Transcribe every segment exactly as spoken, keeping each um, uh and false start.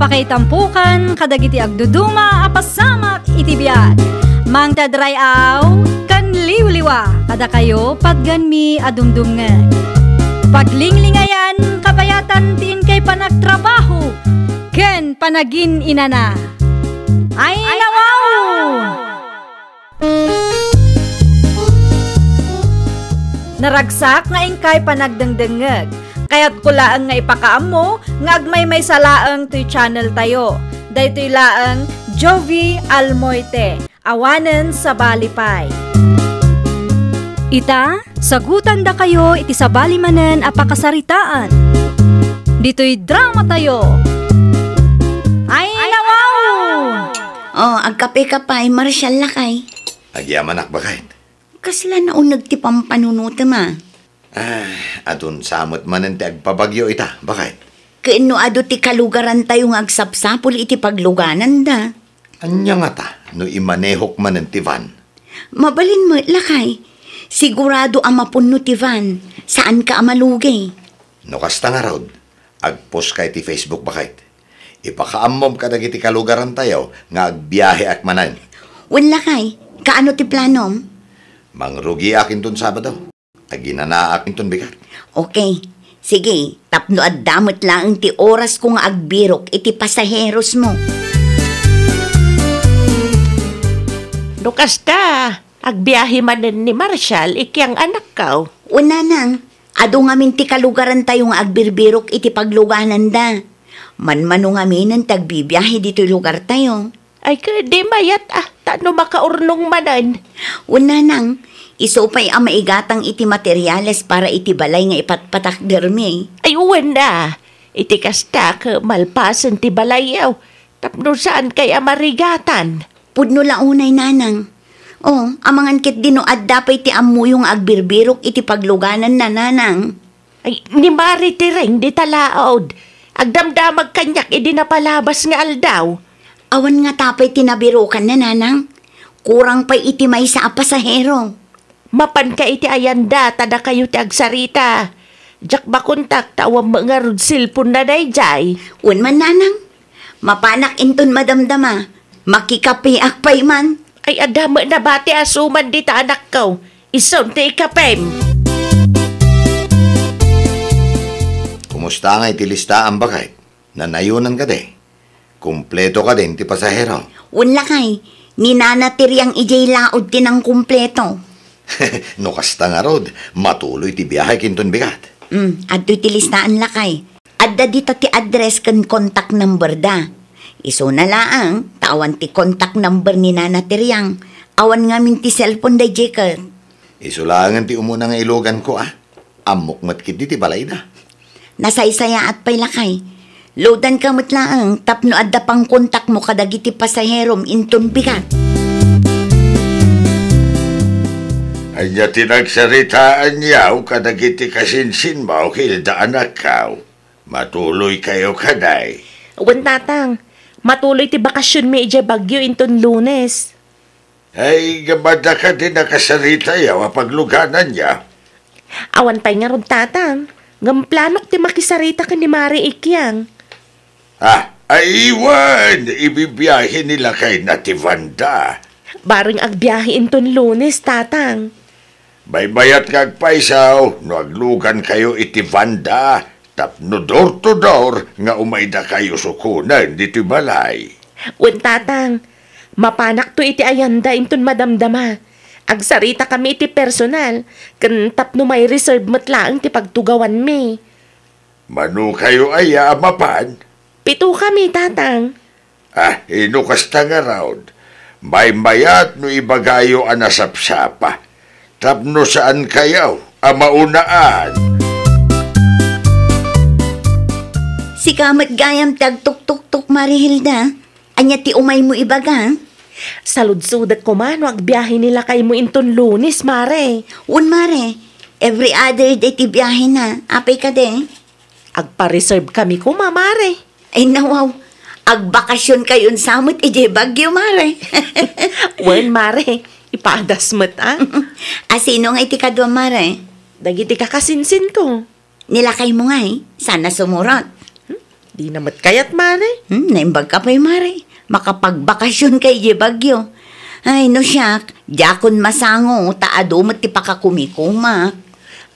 Pakaitampokan kadagiti agduduma a pasamak iti biag. Mangted ray-aw ken liwliwa kadakayo patganmi a dumdumngeg. Paglinglingayan kabayatan ti inkay panagtrabaho ken panagin-inana. Ay, nawaw! Naragsak nga inkay panagdengdengngeg. Kayatko laeng nga ipakaammo nga agmaymaysa laeng toy channel tayo. Daytoy laeng Jovie Almoite, awanen sabali pay. Ita, sagutandakayo iti sabali manen a pakasaritaan. Ditoy drama tayo. Ay, nawaw! Oh, agkape ka pay, Marshall lakay. Agyamanak, baket. Kasla nauneg ti pampanunotem a? Ah, adun sa met manen ti agpabagyo ita, baket. Ken no adu ti kalugarantayo nga agsapsapul iti paglugananda. Ania ngata no imanehok manen ti van? Mabalin met, lakay. Sigurado a mapunno ti van. Saanka a malugi. No kasta ngarud, agpost ka iti Facebook, baket. Ipakaammom kadagiti kalugarantayo nga agbiaheak manen. Wen, lakay, kaano ti planom? Mangrugiak inton Sabado. Aginanaak inton bigat. Okay. Sige, tapno adda met laeng ti orasko nga agbirok iti pasaherosmo. No kasta, agbiahe manen ni Marshall ikiang anakko. Wen, nanang, adu ngamin ti kalugarantayo nga agbirbirok iti paglugananda. Manmano ngaminen ti agbibiahe ditoy lugartayo. Ay, ket di mayat a, ta no makaurnong manen. Wen, nanang, isu pay a maigatang iti materiales para iti balay nga ipatpatakdermi. Ay, wen a. Iti kasta, ket malpasen ti balayyo. Tapno saan kay a marigatan. Pudno la unay, nanang. Oh, amangan ketdi no adda pay ti ammoyo nga agbirbirok iti paglugananna, nanang. Ay, ni Mari ti ring dita laud. Agdamdamag kaniak idi napalabas nga aldaw. Awan ngata pay ti nabirokanna, nanang. Kurang pay iti maysa a pasahero. Mapanka iti ayanda ta dakayo ti agsarita. Diak makontak ta awan met ngarud cellphone-na daydiay. Wen man, nanang. Mapanak inton madamdama. Makikapeak pay man. Ay, adda met nabati a suman dita, anakko. Isun ti ikapem. Kumusta ngay ti listaam, baket? Nanayonan kadi? Kumpleto kadin ti pasahero? Wen, lakay, ni Nana Tiriang idiay laud ti nangkumpleto. No kasta ngarud, matuloy ti biahek inton bigat. Mm, adtoy ti listaan, lakay. Adda dita ti address ken contact number da. Isuna laeng, ta awan ti contact number ni Nana Tiriang. Awan ngamin ti cellphone daydiay ket. Isu laengen ti umuna nga iluganko, a. Ammok met ketdi ti balayda. Nasaysayaat pay, lakay. Loadanka met laeng tapno adda pangkontakmo kadagiti pasaherom inton bigat. Ania ti nagsaritaanyo kadagiti kasinsinmo, Hilda, anakko? Matuloykayo kadi? Wen, Tatang. Matuloy ti bakasionmi idiay Baguio inton Lunes. Ay, ngem adda kadi nakasaritayo a paglugananyo? Awan pay ngarud, Tatang. Ngem planok ti makisarita ken ni Mari ikiang. Ah, ay, wen, ibibiahe ni lakayna ti vanda. Bareng agbiahe inton Lunes, Tatang. Maymayat nga agpayso no aglugankayo iti vanda tapno door to door nga umaydakayo sukonen ditoy balay. Wen, Tatang, mapanakto iti ayanda inton madamdama. Agsaritakami iti personal, ken tapno mai-reserve met laeng ti pagtugawanmi. Manokayo aya a mapan? Pitokami, Tatang. Ah, no kasta ngarud, maymayat no ibagayo a nasapsapa, tapno saankayo a maunaan. Sika met gayam ti agtuktuktok, Mari Hilda. Ania ti umaymo ibaga? Saludsodek koma no agbiahe ni lakaymo inton Lunes, Mare. Wen, Mare. Every other day ti biahena. Apay kadi? Agpa-reserve kami koma, Mare. Ay, nawaw. Agbakasionkayon sa met idiay Baguio, Mare. Wen, Mare. Ipadas met, a. A, sino nga iti kadua, Mare? Dagiti kakasinsinko. Ni lakaymo ngay, saan a sumurot? Hmm? Dina met kayat, Mare. Hmm, naimbag ka pay, Mare. Makapagbakasyon kay di bagyo. Ay, no siak, diakon masango, ta adu met ti pakakumikumak.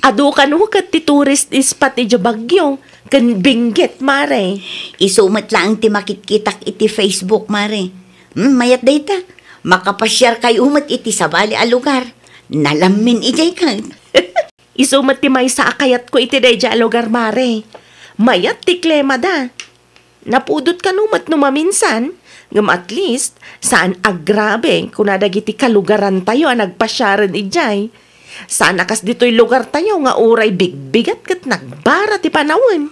Adu kano ket ti tourist spot iti bagyo, ken Benguet, Mare. Isu met laeng ti makitkitak iti Facebook, Mare. Hmm, mayat dayta. Makapasiar kayo met iti sabali a lugar. Nalammin idiay ket. Isu met ti maysa a kayatko iti daydiay a lugar, Mare. Mayat ti klimada. Napudot kano met no maminsan, ngem at least, saan a grabe, kuna dagiti kalugarantayo a nagpasiaren idiay. Saan a kas ditoy lugartayo nga uray bigbigat ket nagbara ti panawen.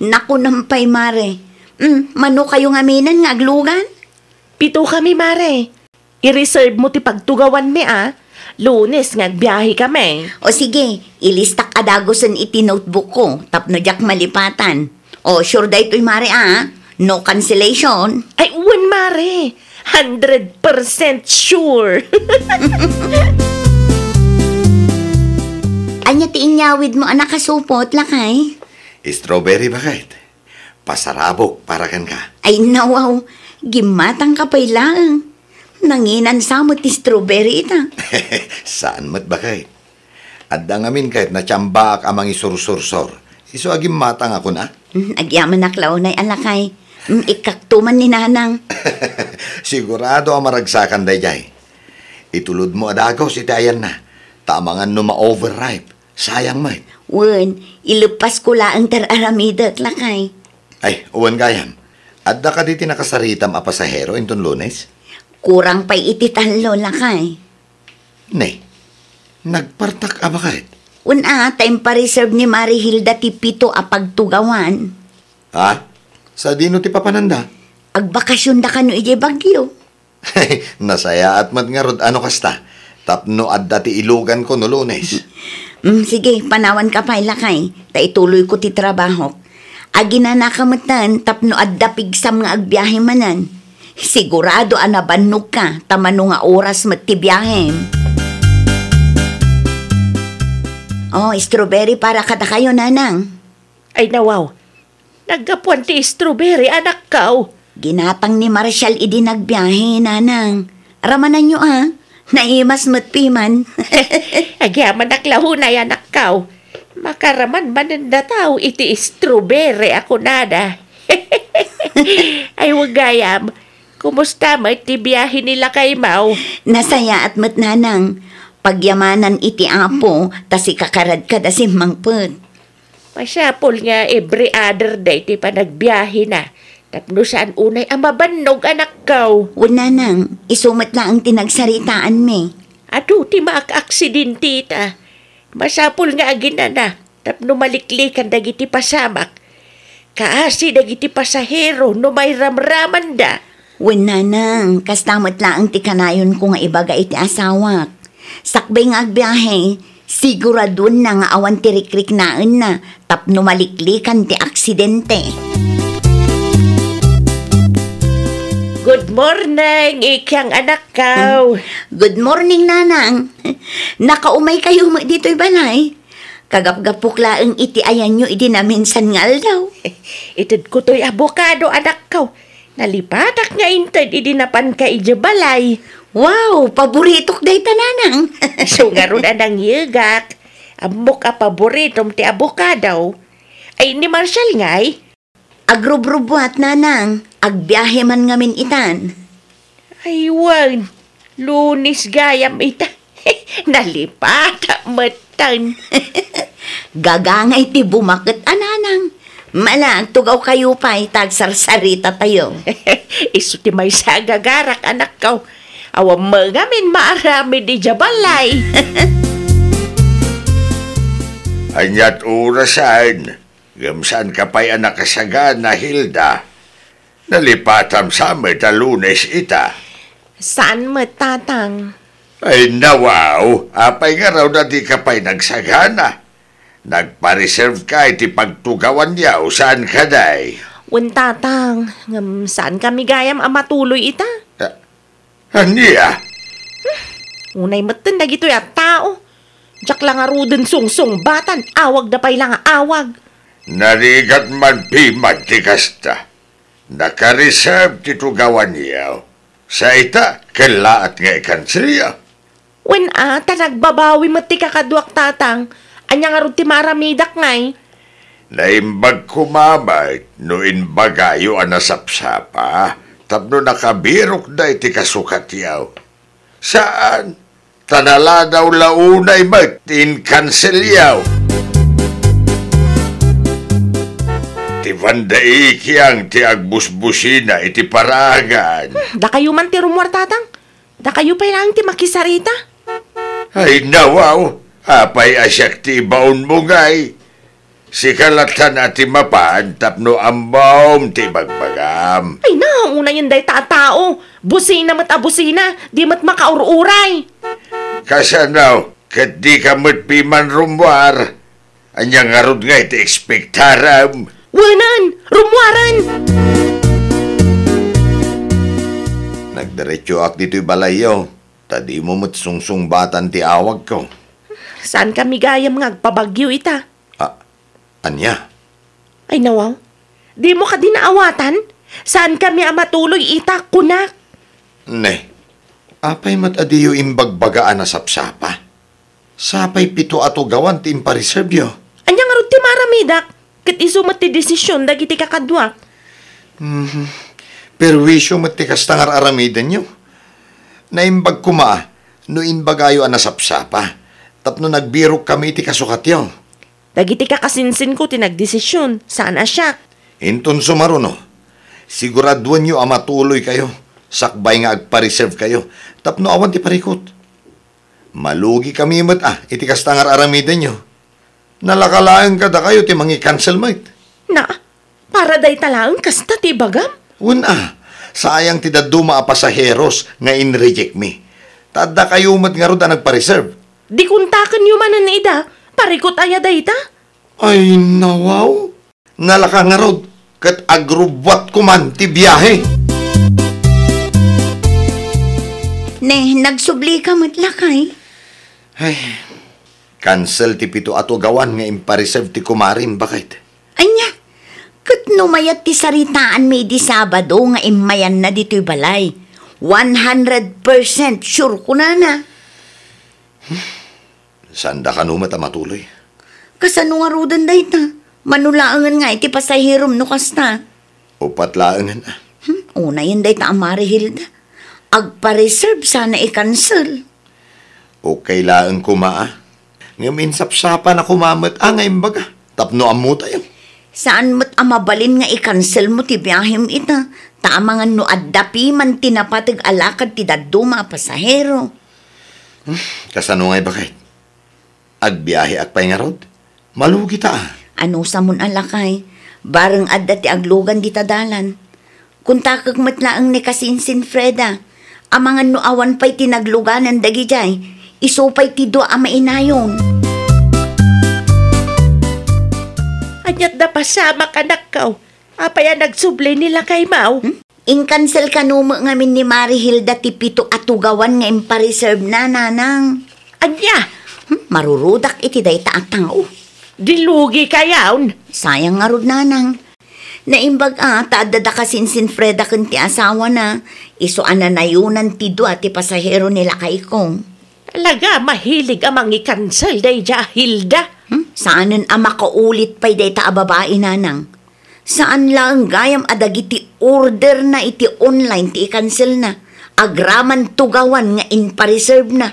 Nakunam pay, Mare. Mm, mano kayo ngaminen nga aglugan? Pito kami, Mare. I-reserve mo ti pagtugawanmi, a. Lunes nga agbiahe kami. O sige, ilistak a dagusen iti notebook ko tapno diak malipatan. O, sure daytoy, Mare, a. No cancellation. Ay, wen, Mare. Hundred percent sure. Ania ti inyawid mo a nakasupot, lakay? Strawberry, baket. Pasarabok para kenka. Ay, nawaw. Gimmatang ka pay laeng. Nanginan sa met ti strawberry ita. Saan met, baket. Adda ngamin ket natiambaak a mangisursursor. Isu a gimmatang a kuna. Hmm, agyamanak la unay a lakay. Hmm, ikkakto man ni Nanang. Sigurado a maragsakan daydiay. Itulodmo a dagus iti ayanna, ta amangan no ma-overripe. Sayang met. Wen, ileppasko laeng ti ar-aramidek, lakay. Ay, wen gayam. Adda kadi ti nakasaritam a pasahero inton Lunes? Kurang pay iti tallo, lakay. Ne, nagpartak a baket? Wen a, ta impa-reserve ni Mare Hilda ti pito a pagtugawan. Ha? Sadino ti papananda? Agbakasyonda kano idiay Baguio. Nasayaat met ngarud a no kasta, tapno adda ti iluganko no Lunes. Mm, sige, panawanka pay, lakay, ta ituloyko ti trabahok. Aginanaka metten tapno adda pigsam nga agbiahe manen. Sigurado a nabannogka ta mano nga oras met ti biahem. Oh, strawberry para kadakayo, Nanang. Ay, nawaw. Naggapuan ti strawberry, anakko. Ginatang ni Marshall idi nagbiahe, Nanang. Ramananyo, a. Naimas met piman. Agyamanak la unay, anakko. Makaraman manen dataw iti strawberry a kunada. Ay, wen gayam. Kumusta met ti biahe ni lakaymo? Nasayaat met, Nanang. Pagyamanan iti Apo, ta sika karadkad a simmangpet. Masapul nga every other day ti panagbiahena, tapno saan unay a mabannog, anakko. Wen, Nanang, isu met laeng ti nagsaritaanmi. Adu ti maak-aksidente ita. Masapul nga aginana, tapno maliklikan dagiti pasamak. Kaasi dagiti pasahero no mairamramanda. Wen, Nanang, kasta met laeng ti kanayonko nga ibaga iti asawak. Sakbay nga agbiahe, siguraduenna nga awan ti rikriknaenna tapno maliklikan ti aksidente. Good morning, ikyang anakko. Good morning, Nanang. Nakaumay kayo met ditoy balay? Kagapgapok laeng iti ayanyo idi naminsan nga aldaw. Itedko toy abokado, anakko. Nalipatak nga inted idi napanka idiay balay. Wow, paboritok dayta, Nanang. Isu ngarud a nangyegak. Ammok a paboritom ti abokado. Ay, ni Marshall ngay? Agrubrubbuat, Nanang. Agbiahe man ngamin itan. Ay, wen. Lunes gayam ita. Nalipatak metten. Gagangay ti bumaket a, Nanang. Ala, agtugaw kayo pay, ta agsarsarita tayo. Isu ti maysa a gagarak, anakko. Awan met ngamin maaramid idiay balay. Ania't orasan? Ngem saanka pay a nakasagana, Hilda? Nalipatam sa met a Lunes ita. Saan met, Tatang. Ay, nawaw, apay ngarud a dika pay nagsagana? Nagpa-reserve ka iti pagtugawanyo, saan kadi? Wen, Tatang, ngem saan kami gayam a matuloy ita? Ah, ania? Unay metten dagitoy a tao. Diak la ngaruden sungsungbatan, awagda pay la nga awag. Narigat man piman ti kasta. Naka-reserve ti tugawanyo. Sa ita, kellaat nga ikanselyo. Wen a, ta nagbabawi met ti kakaduak, Tatang. Ania ngarud ti maaramidak ngay? Naimbag koma met no imbagayo a nasapsapa tapno nakabirokda iti kasukatyo. Saan? Ta naladaw la unay met ti inkanselyo. Ti Banda Ikiang ti agbusbusina iti paraangan. Hmm, dakayo man ti rummuar, Tatang. Dakayo pay laeng ti makisarita. Ay, nawaw. Apay a siak ti ibaonmo ngay? Sika lattan a ti mapan tapno ammom ti ibagbagam. Ay, naunayen dayta a tao. Busina met a busina, di met makaur-uray. Kasano, ket dika met piman rummuar? Ania ngarud ngay ti ekspektaram? Wenen, rummuaren! Nagdiretsoak ditoy balayyo, ta dimo met sungsungbatan ti awagko. Saankami gayam nga agpabagyo ita. Ah, ania? Ay, nawaw. Dimo kadi naawatan? Saankami a matuloy ita, kunak. Ne, apay met a diyo imbagbaga a nasapsapa? Sapay pito a tugawan ti impareserveyo. Ania ngarud ti maaramidak? Ket isu met ti desisyon dagiti kakaduak. Mhm. Perwisyo met ti kasta nga ar-aramidenyo. Naimbag koma no imbagayo a nasapsapa tapno nagbirokkami iti kasukatyo. Dagiti kakasinsinko ti nagdesisyon, saan a siak. Inton sumaruno, siguraduenyo a matuloykayo sakbay nga agpareservekayo tapno awan ti parikut. Malugikami met a iti kasta nga ar-aramidenyo. Nalaka laeng kadakayo ti mangi-cancel met. Na, para dayta laeng kasta ti ibagam? Wen a, sayang ti dadduma a pasaheros nga inrejectmi. Ta addakayo met ngarud a nagpareserve. Di kontakenyo manen ida, parikut aya dayta? Ay, nawaw. Nalaka ngarud, ket agrubbuatko man ti biahe. Ne, nagsublika met, lakay. Ay, cancel ti pito a tugawan nga impareserve ti kumarim, baket. Ania? Ket no mayat ti saritaanmi idi Sabado nga immayanna ditoy balay, one hundred percent sure kunana. Saanda kano met a matuloy? Kasano ngaruden dayta? Mano laengen nga iti pasaherom no kasta? Upat laengen a. Hmm, unayen dayta a Mari Hilda. Agpareserve sana i-cancel. Okay laeng koma a. Ngem insapsapa na koma met a nga imbaga tapno ammotayo. Saan met a mabalin nga i-cancel mo ti biahem ita, ta amangan no adda piman ti napateg a lakad ti dadduma a pasahero. Hmm, kasano ngay, baket? Agbiaheak pay ngarud? Malugita a. Anusamon a, lakay, bareng adda ti aglugan dita dalan. Kontakek met laeng ni kasinsin Freda. Amangan no awan pay ti nagluganan dagidiay, isu pay ti dua a mainayon. Aniat da pasamak, anakko? Apay a nagsubli ni lakay mo? Hmm? Incancel kano met ngamin ni Mari Hilda ti pito a tugawan nga impareserve na, nanang. Ania? Hmm, marurudak iti dayta a tao. Di lugi kayon. Sayang ngarud, nanang. Naimbag a ta adda da kasinsin Freda ken ti asawana, isu a nanayonan ti dua ti pasahero ni lakayko. Talaga, mahilig a mangi-cancel daydiay a Hilda. Hmm? Saanen a makaulit pay dayta a babai, nanang. Saan laeng gayam a dagiti order na iti online ti i-cancel na, agraman tugawan nga impareserve na.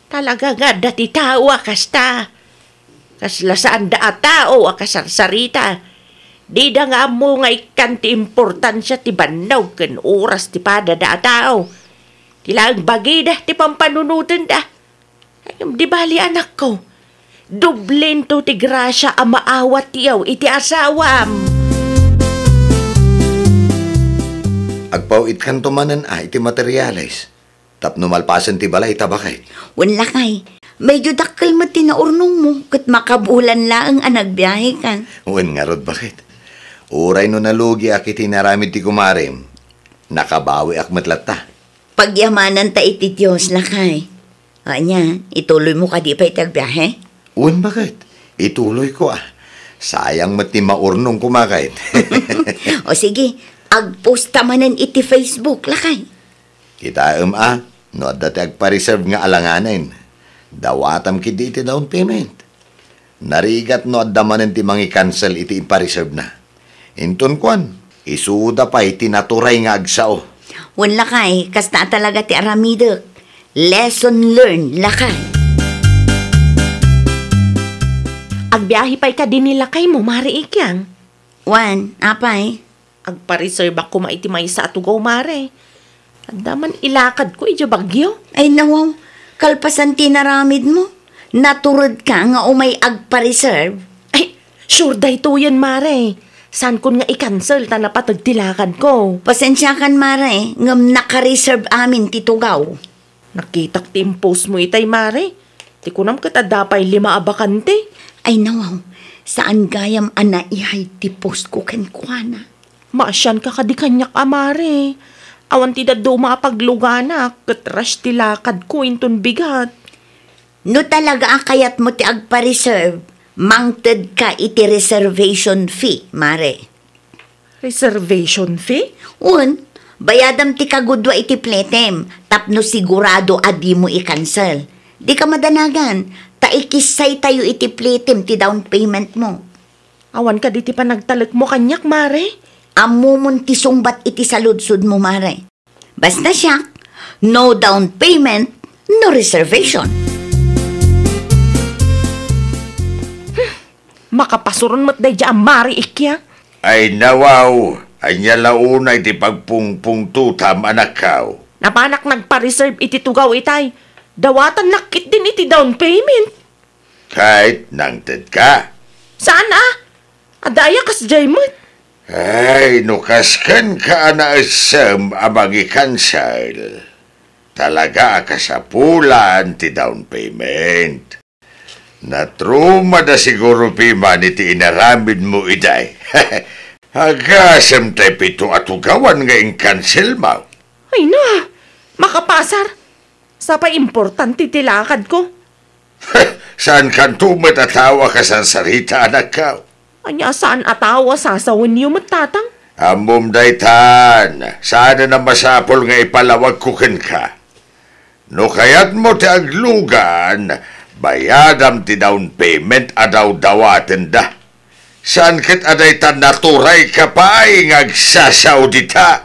Talaga nga adda ti tao a kasta. Kasla saanda a tao a kasarsarita. Dida nga ammo nga ikkan ti importansia ti bannog ken oras ti padada a tao. Ti laeng bagida ti pampanunotenda. Ngem di bali, anakko. Doblento ti grasia a maawatyo iti asawam. Agpaw-itkanto manen a iti materiales tapno malpasen ti balay ta, baket. Wen, lakay, medyo dakkel met ti naurnongmo ket makabulan laeng a nagbiahekan. Wen ngarud, baket. Uray no nalugiak iti inaramid ti kumarem, nakabawiak met latta. Pagyamananta iti Dios, lakay. Ania, ituloymo kadi pay ti agbiahe? Wen, baket. Ituloyko a. Sayang met ti maurnong kumakayt. O sige, agposta manen iti Facebook, lakay. Kitaem a, no adda ti agpa-reserve nga alanganen, dawatam ketdi iti down payment. Narigat no adda manen ti mangi-cancel iti impa-reserve na. Inton kuan, isuda pay ti naturay nga agsao. Wen lakay, kasta talaga ti aramidek. Lesson learned, lakay. Agbiahe pay kadi ni lakaymo, Mare Ikyang? Wen, apay? Agpa-reserve ak koma iti maysa a tugaw, Mare. Adda man ilakadko idiay Baguio. Ay, nawaw. Kalpasan ti naramidmo, naturedka nga umay agpa-reserve? Ay, sure daytoyen, Mare. Saankon nga i-cancel ta napateg ti lakadko. Pasensiakan, Mare, ngem naka-reserve amin ti tugaw. Nakitak ti impostmo itay, Mare. Ti kunam ket adda pay lima a bakante. Ay, nawaw. Saan gayam a naihay ti postko kenkuana? Maasianka kadi kaniak a, Mare. Awan ti dadduma a pagluganak ket rush ti lakadko inton bigat. No talaga a kayatmo ti agpa-reserve, mangtedka iti reservation fee, Mare. Reservation fee? Wen, bayadam ti kagudua iti Plitim tapno sigurado a dimo i-cancel. Dika madanagan, ta ikissaytayo iti Plitim ti down paymentmo. Awan kadi ti panagtalekmo kaniak, Mare? Ammomon ti sungbat iti saludsodmo, Mare. Basta siak, no down payment, no reservation. Hmm, makapasuron met daydiay a Mare Ikyang. Ay, nawaw, ania la unay ti pagpungpungtotam, anakko? Napanak nagpa-reserve iti tugaw itay. Dawatannak ketdin iti down payment. Ket nangtedka? Saan a? Adda aya kasdiay met? Ay, no kaskenka a naessem a mangi-cancel, talaga a kasapulan ti down payment. Natrumada siguro piman iti inaramidmo itay. Agasem tay pito a tugawan nga inkanselmo. Ay na, makapasar. Sapay importante ti lakadko. Saankanto met a tao a kasarsarita, anakko? Ania, saan a tao a sasawenyo met, tatang? Ammom daytan, saan a masapul nga ipalawagko kenka. No kayatmo ti aglugan, bayadam ti down payment a dawdawatenda. Saan ket a dayta naturayka pay nga agsasao dita?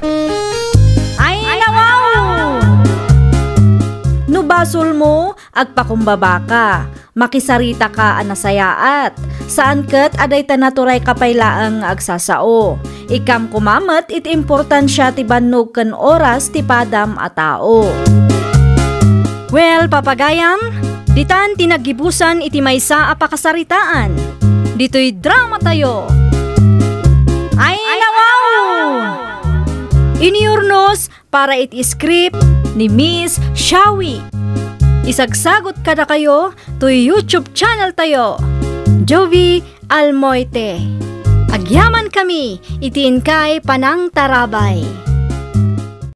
Ay, nawaw! No basolmo, agpakumbabaka. Makisaritaka a nasayaat. Saan ket a dayta naturayka pay laeng nga agsasao. Ikkam koma met iti importansia ti bannog ken oras ti padam a tao. Well, papagayam, ditan ti naggibusan iti maysa a pakasaritaan. Ditoy dramatayo. Ay, nawaw! Iniurnos para iti script ni Miss Shawi. Isagsagut kadakayo toy YouTube channel tayo, Jovie Almoite. Agyamankami iti inkay panangtarabay.